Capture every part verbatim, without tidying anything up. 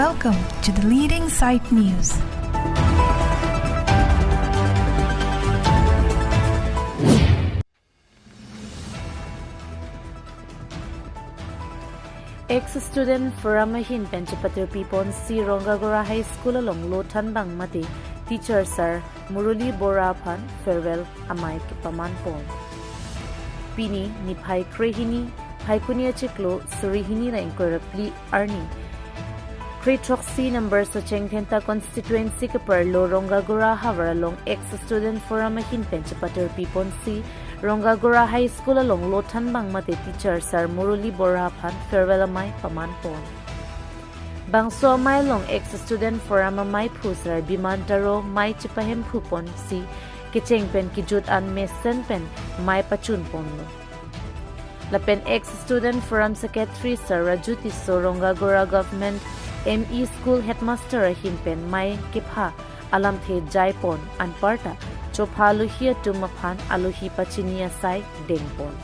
Welcome to the leading site news. Ex Student Forum ahin pen chepatirpi ponsi Rongagora High School along lo thanbang mate teacher sir Murali Bora aphan farewell amei kepaman pon. Pini niphai krehini, Phaikuni achiklo suri hini ra ingkoi ra phli arni, kre throksi number Socheng Dhenta constituency keparlo Rongagora havar along Ex Student Forum ahin pen chepatirpi ponsi Rongagora High School along lo thanbang mate teacher sir Murali Bora aphan farewell amei paman pon. Bangso amei along Ex Student Forum ameiphu sir Biman Taro mei chepahemphu ponsi kecheng pen kejut an mesen pen mei pachun ponlo. Lapen Ex Student Forum Secretary sir Raju Tisso Rongagora Government M E School Headmaster ahin pen mei kepha alamthe jai pon, anparta chopha alohi atum aphan alohi pachini asai deng pon.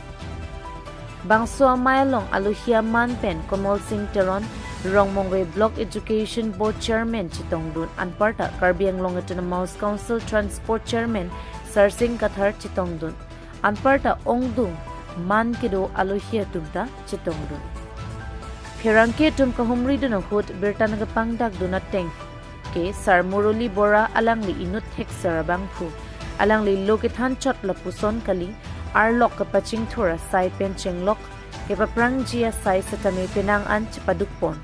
Bangso amei along alohi aman pen Komol Singh Teron, Rongmongve Block Education Board Chairman chetongdun, anparta Karbi Anglong Autonomous Council Transport Chairman Sarsing Kathar chetongdun, anparta ongdung man kedo alohi atum ta chetongdun. Pherangke atum kahumridun ahut birta nangkepangdakdun ateng ke sir Murali Bora alangli inut thek sir abangphu, alangli lo kethan chot lapuson kali, arlok kepachingthur asai pen chenglok, kepaprangji asai setame penang an chepaduk pon.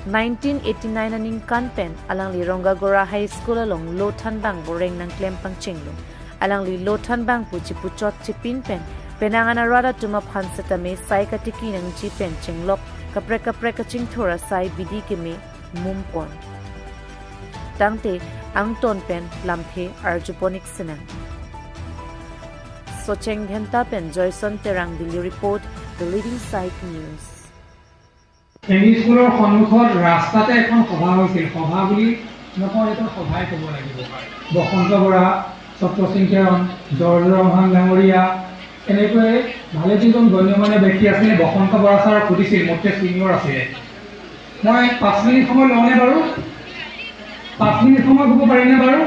Nineteen eighty-nine aningkan pen alangli Rongagora High School along lo thanbang boreng nangklem pangchenglo. Alangli lo thanbang pu chipuchot chipin pen penang an arat atum aphan setame sai katiki nangji pen chenglok kaprek kaprek kachingthur asai bidi keme mum pon. Tangte angton pen lamthe arju pon-ik sinang. Socheng Dhenta pen Joyson Terang, Delhi Report, The Leading Site News. M E স্কুলৰ সন্মুখত ৰাস্তাতে এখন সভা হৈছিল। সভা বুলি নকওঁ, এইটো সভাই ক'ব লাগিব। বসন্ত বৰা, চক্ৰসিং তেৰণ, জৰ্জ ৰংহাং ডাঙৰীয়া, এনেকৈ ভালেকেইজন গণ্য মান্য ব্যক্তি আছিলে। বসন্ত বৰা ছাৰক সুধিছিল, মোতকৈ ছিনিয়ৰ আছিলে। মই পাঁচ মিনিট সময় লওঁনে বাৰু? পাঁচ মিনিট সময় হ'ব পাৰিমনে বাৰু?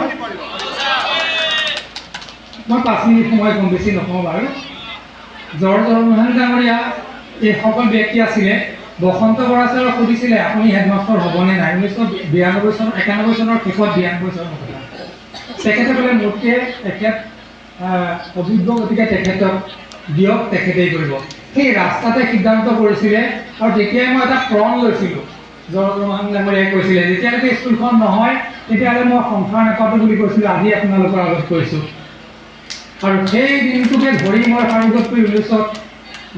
মই পাঁচ মিনিট সময় কম বেছি নকওঁ বাৰু। জৰ্জ ৰংহাং ডাঙৰীয়া এইসকল ব্যক্তি আছিলে। বসন্ত বৰা ছাৰক সুধিছিলে, "আপুনি হেডমাষ্টৰ হ'বনে নাই?" ঊনৈছশ বিৰানব্বৈ চন, একানব্বৈ চনৰ শেষত, বিৰানব্বৈ চনৰ কথা। তেখেতে ক'লে, "মোতকৈ তেখেত, আহ, অভিজ্ঞ, গতিকে তেখেতক দিয়ক, তেখেতেই কৰিব।" সেই ৰাস্তাতে সিদ্ধান্ত কৰিছিলে। আৰু তেতিয়াই মই এটা প্रण লৈছিলোঁ, জৰ্জ ৰংহাং ডাঙৰীয়াই কৈছিলে, "যেতিয়ালৈকে স্কুলখন নহয়, তেতিয়াহ'লে মই সংসাৰ নাপাতো" বুলি কৈছিলোঁ। আজি আপোনালোকৰ আগত কৈছোঁ। আৰু সেই দিনটোকে ধৰি মই সাৰোগত কৰি ঊনৈছশ,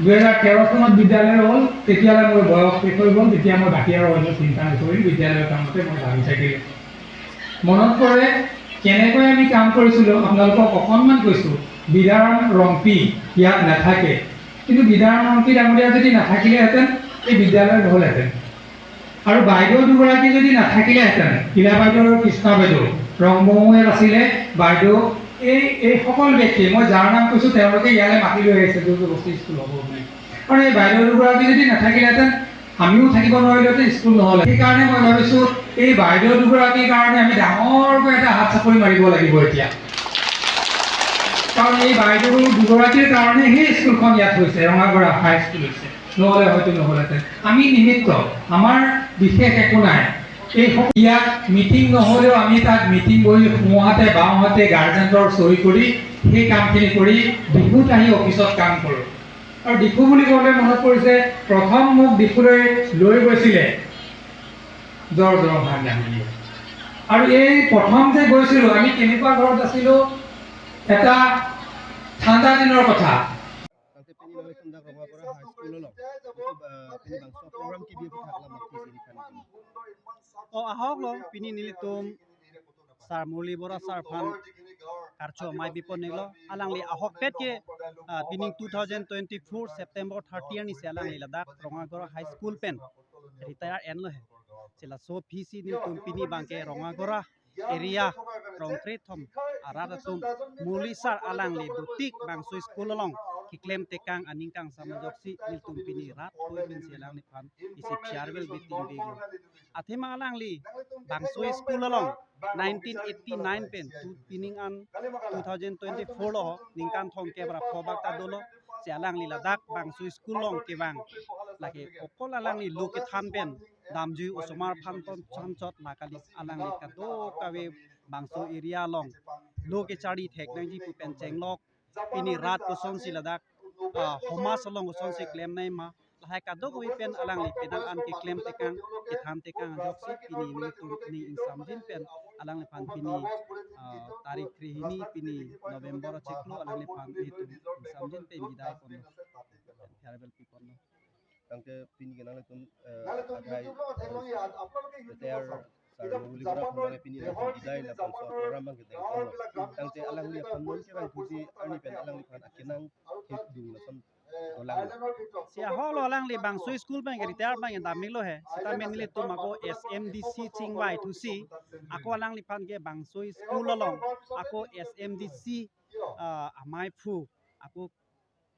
দুহেজাৰ তেৰ চনত বিদ্যালয় হ'ল, তেতিয়ালৈ মোৰ বয়স শেষ হৈ গ'ল, তেতিয়া মই বাকী আৰু অন্য চিন্তা নকৰিলোঁ, বিদ্যালয়ৰ কামতে মই লাগি থাকিলোঁ। মনত পৰে, কেনেকৈ আমি কাম কৰিছিলোঁ, আপোনালোকক অকণমান কৈছোঁ। বিদাৰাম ৰংপি ইয়াত নাথাকে, কিন্তু বিদাৰাম ৰংপি ডাঙৰীয়া যদি নাথাকিলেহেঁতেন, এই বিদ্যালয় নহ'লহেঁতেন। আৰু বাইদেউ দুগৰাকী যদি নাথাকিলেহেঁতেন, ইলা বাইদেউ আৰু কৃষ্ণা বাইদেউ, ৰংমঙত আছিলে বাইদেউ, এই, এইসকল ব্যক্তিয়ে, মই যাৰ নাম কৈছোঁ, তেওঁলোকে ইয়ালৈ মাতি লৈ আহিছে, জোৰ জবৰদস্তি স্কুল হ'ব বুলি। আৰু এই বাইদেউ দুগৰাকী যদি নাথাকিলেহেঁতেন, আমিও থাকিব নোৱাৰিলোঁহেঁতেন, স্কুল নহ'লে। সেইকাৰণে মই ভাবিছোঁ, এই বাইদেউ দুগৰাকীৰ কাৰণে আমি ডাঙৰকৈ এটা হাত চাপৰি মাৰিব লাগিব এতিয়া। কাৰণ এই বাইদেউ দুগৰাকীৰ কাৰণে সেই স্কুলখন ইয়াত হৈছে, ৰঙাগড়া হাই স্কুল হৈছে, নহ'লে হয়তো নহ'লহেঁতেন। আমি নিমিত্ত, আমাৰ বিশেষ একো নাই। এই স-, ইয়াত মিটিং নহ'লেও আমি তাত মিটিং বহি সোঁহাতে বাওঁহাতে গাৰ্জেনৰ চহী কৰি সেই কামখিনি কৰি ডিফুত আহি অফিচত কাম কৰোঁ। আৰু ডিফু বুলি কওঁতে মনত পৰিছে, প্ৰথম মোক ডিফুলৈ লৈ গৈছিলে জৰ্জ ৰংহাং ডাঙৰীয়া। আৰু এই প্ৰথম যে গৈছিলোঁ, আমি কেনেকুৱা ঘৰত আছিলোঁ, এটা ঠাণ্ডা দিনৰ কথা। Tangte pini nangli tum dak Rongagora High School along, ah, pini bangso program kebi aphuthak lam nangkisi di kan. O ahok lo, pini nelitum sir Murali Bora sir aphan karcho amei bipon nilo. Alangli ahokpet ke, ah, pining two thousand twenty-four September thirty arnisi alangli ladak Rongagora High School pen retire enlo he. Sila so P C nelitum pini abangke Rongagora area rong krethom arat atum Murali sir alangli dotik bangso school along keklem tekang aningkan asam ajoksi nelitum pini rat koi pensi alangliphan isi farewell greeting dolo. Athema alangli bangso school along nineteen eighty-nine pen tu pining an two thousand twenty-four lo ningkan thomkep ra phobak ta dolo. Si alangli ladak bangso school along kevang lake okol alangli lo kethan pen damjui osomar aphan ton chanchot la kali, alangli kadokave bangso area along lo kecharli thek nangji pu pen chenglok pini rat kosonsi ladak, ah, homaj along kosonsi klem nangji ma, lahai kadokave pen alangli penang an keklem tekang, kethan tekang ajoksi pini nelitum ning ingsamjin pen alangliphan pini, ah, tarik three hini pini November achiklo alangliphan nelitum ingsamjin pen bidai ponlo. Farewell pi ponlo. Tangte pini ke nanglitum, eh, adai, eh, retired Sir Murali Bora aphan pini lason bidai lapuson program abang kedeng ponlo. Tangte alangliphan non kevang thuji arni pen alangliphan akenang thekdun lason dolang. Si ahok lo alangli bangso school abang ke retire abang ke damlo he. Sitame nelitum ako S M D C chingvai thusi ako alangliphan ke bangso school along ako S M D C, ah, amei aphu ako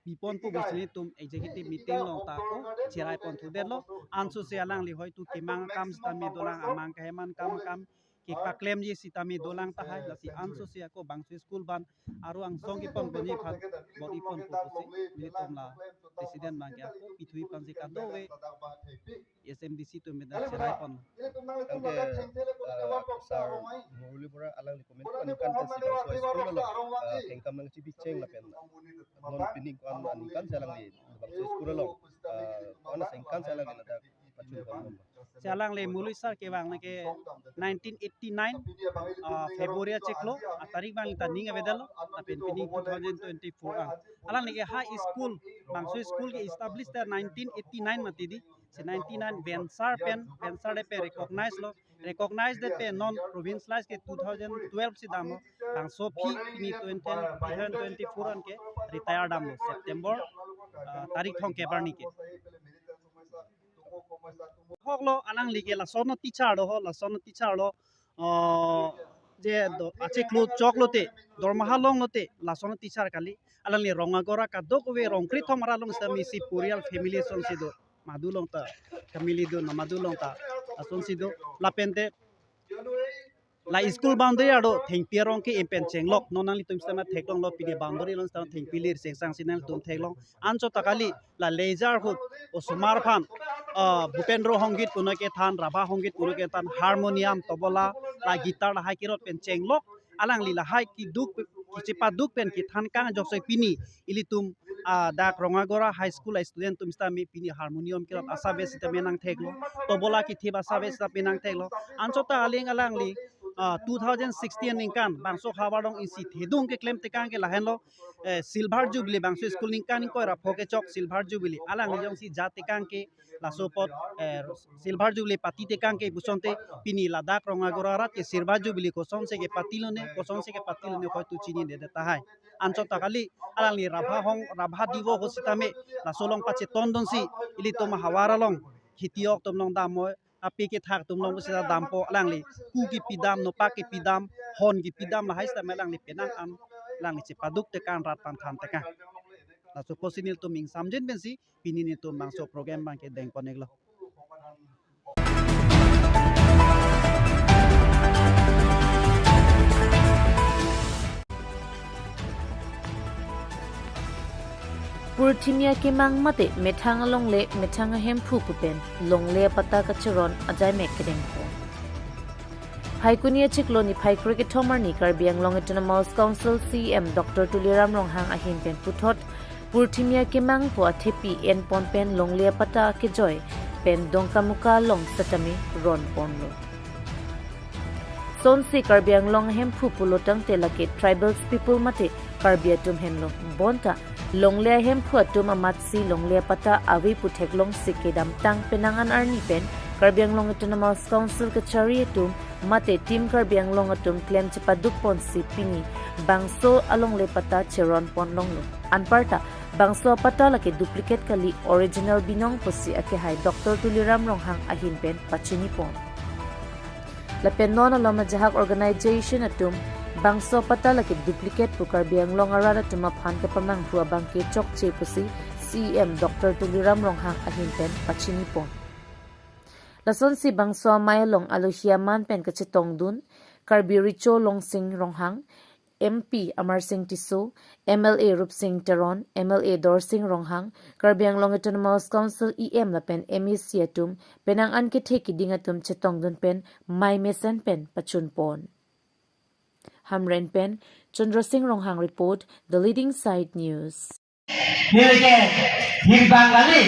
pi ponpo pusi nelitum executive meeting along ta ako cherai pon thudetlo. Anso si alangli hoitu kemang akam sitame dolang, amang kaheman kam kam kepaklemji sitame dolang tahai, lasi anso si ako bangso school abang aro angsong kepon ponji aphan bor-i ponpo pusi nelitum la president abang ke ako pithui aphansi kadokave S M D C atum pen cherai pon. Tangte, ah, Sir Murali Bora alangli comment ko aningkan pensi bangso school along, ah, kengkam nangchibi cheng lapen non pining ko-an aningkan si alangli bangso school along, ah, ko-an aningkan si alangli ladak pachun pon. Si alangli Murali sir kevang lake nineteen eighty-nine, ah, February achiklo atarik abang ta ning avedetlo, lapen pining two thousand twenty-four an. Alangli ke ha school, bangso school ke establish ta nineteen eighty-nine mati di. Si ninety-nine Vensar pen, Vensar de pen recognize lo, recognize de pen non provincialize ke two thousand twelve si damlo. Bangso aphi pini twenty, two thousand twenty-four an ke retire damlo September, ah, tarik thomkep arni ke. Ahok lo alangli ke lason teacher do ho, lason teacher lo, ah, je do achiklo choklote, dormaha longlote, lason teacher kali. Alangli Rongagora kadokave Rongkri Thom arat along sitame isi porial family asonsi do. Madu along ta family do, na Madu along ta asonsi do. Lapen te la school boundary arlo thengpi arong ke-em pen chenglok. Non nanglitum sitame theklonglo pini boundary along sitame thengpi lir sengsang si nanglitum theklong. Anchot ta kali la leisure ahut osomar aphan, ah, Bhupendra Sangit puno kethan, Rabha Sangit puno kethan, harmonium, tobola, la guitar lahai kerot pen chenglok. Alangli lahai keduk, kechepaduk pen kethan kang ajoksi pini ilitum, ah, dak Rongagora High School a student atum sitame pini harmonium kerot asap sitame nangtheklo, tobola kethip asap sitame nangtheklo. Anchot ta aling alangli, ah, two thousand sixteen ningkan bangso havar along isi thedung keklem tekang ke lahenlo, eh, Silver Jubilee, bangso school ningkan ingkoi ra pho kechok Silver Jubilee alangli jongsi ja tekang ke laso apot, eh, Silver Jubilee pati tekang ke puson te pini ladak Rongagora arat ke Silver Jubilee kosonsi kepati lone, kosonsi kepati lone hoitu chininedet tahai. Anchot ta kali alangli Rabha Hong, Rabha Divo ahut sitame laso along pachetondunsi ilitum havar along kheti ok atum along dam oi, api kethak atum along sita dampo, alangli ku kepi dam, nopak kepi dam, hon kepi dam lahai sitame alangli penang an alangli chepaduk tekang, rat aphan than tekang. Laso apotsi nelitum ingsamjin pensi pini nelitum bangso program abang kedeng pon-iklo. Purthimia kemang mate methang alongle, methang ahemphu pu pen longle apatta kacheron ajaimek kedengpo. Phaikuni achiklo niphai krekethom arni Karbi Anglong Autonomous Council C E M Doctor Tuliram Ronghang ahin pen puthot purthimia kemang pu athepi enpon pen longle apatta kejoi pen Dongkamuka along setame ron ponlo. Sonsi Karbi Anglong ahemphu pulo tangte lake tribals people mate Karbi atum henlo. Bonta longle ahemphu atum amatsi longle apatta ave pu theklongsi kedamtang penang an arni pen Karbi Anglong Autonomous Council kachari atum mate Team Karbi Anglong atum klem chepaduk ponsi pini bangso alongle apatta cheron pon longlo. Anparta bangso apatta lake duplicate kali, original binong pusi akehai Doctor Tuliram Ronghang ahin pen pachini pon. Lapen non alom ajahak organization atum Bangso apatta lake duplicate pu Karbi Anglong arat atum aphan kepamanghu abangke chokche pusi C E M Doctor Tuliram Ronghang ahin pen pachini pon. Lasonsi bangso amei along alohi aman pen kachetongdun Karbi Recho Longsing Ronghang, M P Amarsing Tisso, M L A Rupsing Teron, M L A Dorsing Ronghang, Karbi Anglong Autonomous Council E M lapen M A C atum, penang an kethe kiding atum chetongdun pen mei mesen pen pachun pon. Hamren pen Chandra Singh Ronghang report, The Leading Side News. Neli ke hirbang kali,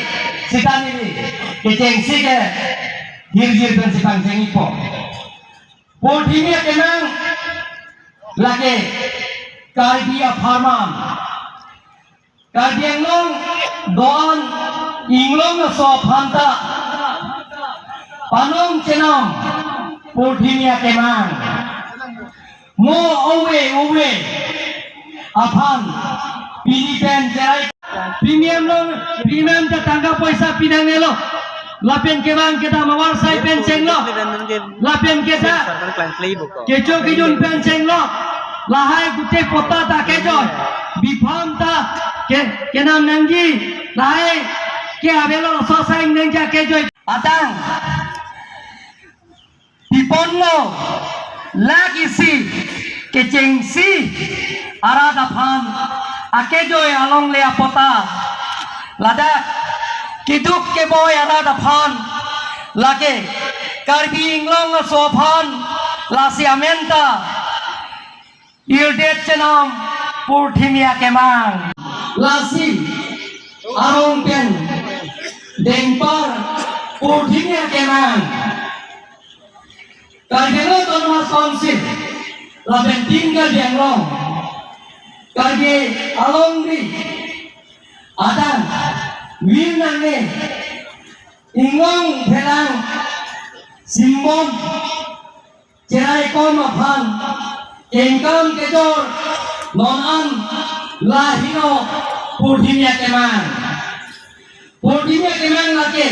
sita neli kechengsi ke hirjir pen si pangchengpo. Purthimi akemang lake Karbi apharman. Karbi Anglong do-an inglong aso aphan ta panong chenam purthimi akemang. Mo ove ove aphan pini pen cherai. Premium lo, premium ta tangka poisa pinangnelo. Lapen kevang kedam avarsai pen chenglo. Lapen keta kecho kejun pen chenglo. Lahai gute patta ta kejoi. Biphan ta ke, kenam nangji. Lahai ke avelo, laso asai nangji akejoi. Atang piponlo, lake isi kechengsi arat aphan akejoi alongle apatta, ladak keduk keboi arat aphan, lake Karbi Anglong aso aphan, lasi amen ta irdet chenam purthimi akemang. Lasi arong pen dengpar purthimi akemang. Karbi Anglong Autonomous Council lapen Team Karbi Anglong, Karbi alongri adang wir nangne, inglong pherang simbom cheraikom aphan kengkam kejor non an lahelo purthimi akemang. Purthimi akemang lake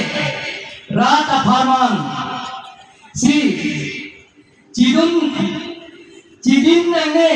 rat apharman si chidun chidin nangne.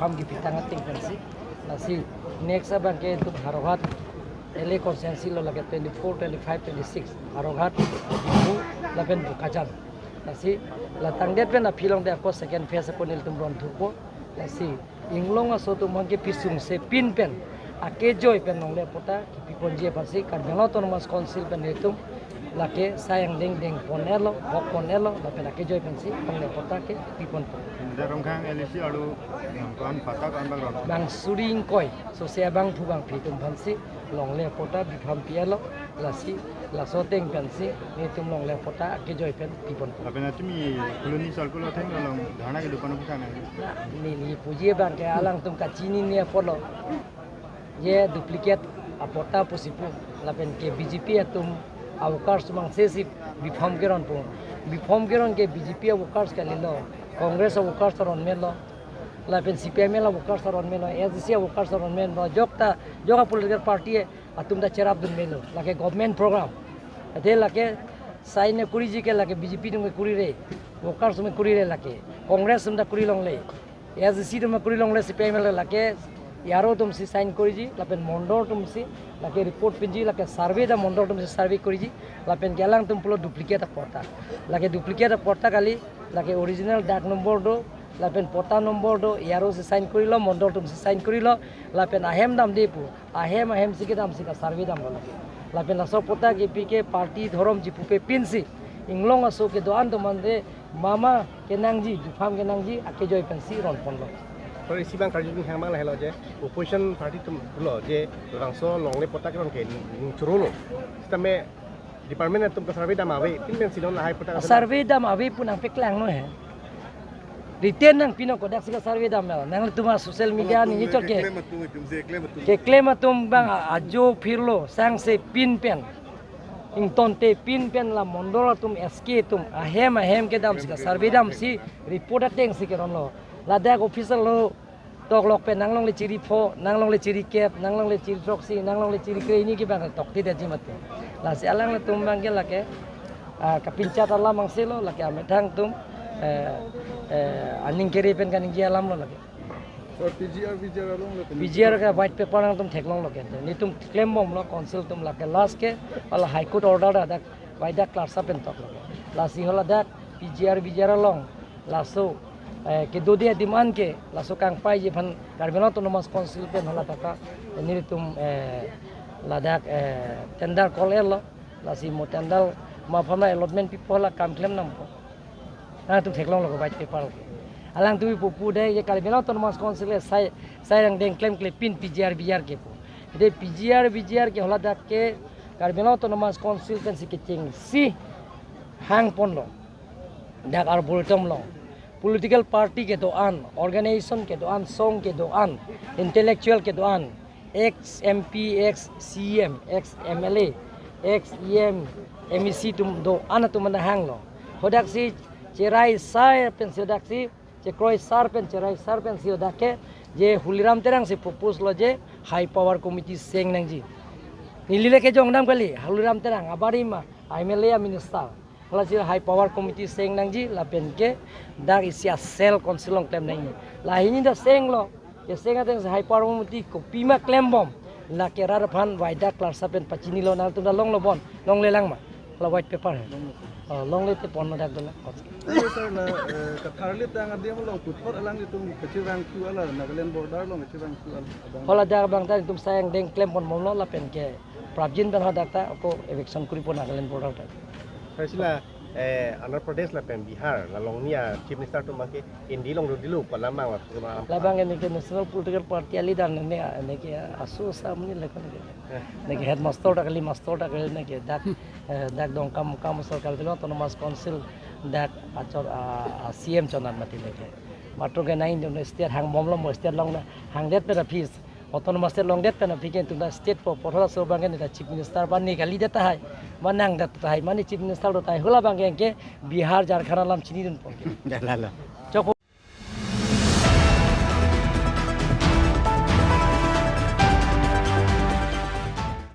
Ham kipitang ateng pensi. Lasi next abang ke itum Howraghat L A constituency lo, lake twenty-four, twenty-five, twenty-six. Howraghat, Diphu, lapen Bokajan. Lasi la tangdet pen aphi longdet ako second phase ako nelitum ron thupo. Lasi inglong aso atum aphan ke pisung se pin pen akejoi pen longle patta kipiponji aphansi Karbi Anglong Autonomous Council pen itum lake sai angdeng dengpon-etlo, hokpon-etlo, lapen akejoi pensi longle patta ke piponpo. Dak Rongkhang L A C arlo nangkon patta ko-an bang ron? Bang suri ingkoi, sose abangphu bangphi atum aphansi longle patta biphan pi-etlo, lasi laso ateng pensi nelitum longle patta akejoi pen piponpo. Lapen atumi Colony Circle atheng along dharna kedo pu-an pusang nang? Neli puji abang ke alangtum kachinine apotlo. Je duplicate apatta pusi pu, lapen ke B J P atum a-workers atum angse si bi-form keronpo. Bi-form keron ke B J P a-workers kalilo, Congress a-workers ta ron melo, lapen C P I M L a-workers ta ron melo, A D C a-workers ta ron melo, jok ta, jok a-political party atum ta cherapdun melo, lake government program. Athe lake sign kuriji ke lake B J P atum ke kurire, workers atum ke kurire lake, Congress atum ta kuri longle. A D C atum kuri longle, C P I M L lake, A R O atum si sign kuriji, lapen mondol atum si, lake report pinji, lake survey ta mondol atum si survey kuriji, lapen ke alangtum pulo duplicate apatta. Lake duplicate apatta kali, lake original dak number do, lapen patta number do, A R O si sign kurilo, mondol atum si sign kurilo, lapen ahem damde pu. Ahem ahem si kedam si ka-survey damlo lake. Lapen laso patta kipi ke party dhorom chipupe pinsi inglong aso kedo-an atum ante mama kenangji, biphan kenangji, akejoi pensi ronponlo. Tor isi abang karju ning hang abang lahelo je, opposition party atum pulo je, labangso longle patta keron ke ning chorolo. Sitame department atum ka-survey dam ave, pin pensi non lahai patta ka-survey dam ave pu nangpaklangnon he. Written nangpinon, kodaksi ka-survey dam melo. Nangtum a-social media ningje chot ke. Keklem atum, keklem atum. Keklem atum abang a-, ajo phirlo, sangse pin pen. Ingtonte pin pen la mondol atum, S K atum, ahem ahem kedam si ka-survey dam si report ateng si keronlo. Ladak official lo. Toklok pen nanglongle chiri pho, nanglongle chiri kep, nanglongle chiri throksi, nanglongle chiri kre hini ke abang toktidetji mati. Lasi alanglitum abang ke lake, ah, kapinchat alam angselo, lake amethang atum, eh, eh, aning kere pen kaningje alam lo lake. Or P G R, V G R along lake. P G R ke white paper nangtum theklonglo ke. Nelitum klembomlo council atum lake last ke, hala High Court order dak, bai dak klarsa pen toklo ke. Lasi hala dak P G R, V G R along, laso, eh, kedode adim an ke, laso kangpaiji aphan Karbi Anglong Autonomous Council pen hala dak, eh, nelitum, eh, ladak, eh, tender call-etlo, lasi mo tender ma aphan allotment pipo hala kam klem nampo. Nangtum theklonglo ko white paper ke. Alangtum pupu de je Karbi Anglong Autonomous Council ke sai, sai angdeng klemkle pin P G R V G R ke pu. Ede P G R V G R ke hala dak ke Karbi Anglong Autonomous Council pensi kechengsi hangponlo. Dak arboretum along. Political party kedo-an, organization kedo-an, song kedo-an, intellectual kedo-an, ex M P, ex C M, ex M L A, ex E M, M E C atum do-an atum nangkehanglo. Hadaksi cherai sar pensi hadaksi, chekroi sar pen, cherai sar pensi hadak ke, je Tuliram Terang si propose lo je high power committee seng nangji. Neli le kejongdam kali, Tuliram Terang, abarima, M L A, minister. Hala si high power committee seng nangji lapen ke dak isi a-cell council along klem nangji. La hini dak senglo. Keseng ateng si high power committee kopima klembom. Lake rat aphan bai dak klarsa pen pachinilo, nangtum dak longlo bon. Longlelang ma. Hala white paper he. Oh, longle te pon ma dak dolo. Alo sir, la, eh, katharli tang adim along puthot alanglitum kachevangthu ala Nagaland border along kachevangthu ala abang. Hala dak abang ta itum sai angdeng klemponbomlo lapen ke prapjin pen hadak ta ako eviction koripo Nagaland border ta. Sir, isi la, eh, Andhra Pradesh lapen Bihar, la along ni a-Chief Minister atum abang ke indi along dodilo pu alam abang la. Labang ke neke National Political Party a-leader neke, neke aso sam ni lekon neke. Eh. Neke headmaster ta kali, master ta kali neke dak, eh, dak Dongkamukam asor Karbi Anglong Autonomous Council dak achor a, a-C M chonat mati neke. Matro ke nang Indian state hangbomlo mo state along na hangdet pen aphi, Autonomous State longdet pen aphi ke itum ta state po porhola so abang ke ne ta Chief Minister ba ne kalidet tahai, ma nangdet tahai, ma ne Chief Minister do tahai, hala abang ke Bihar, Jharkhand alam chinidunpo. Dalalo. Chok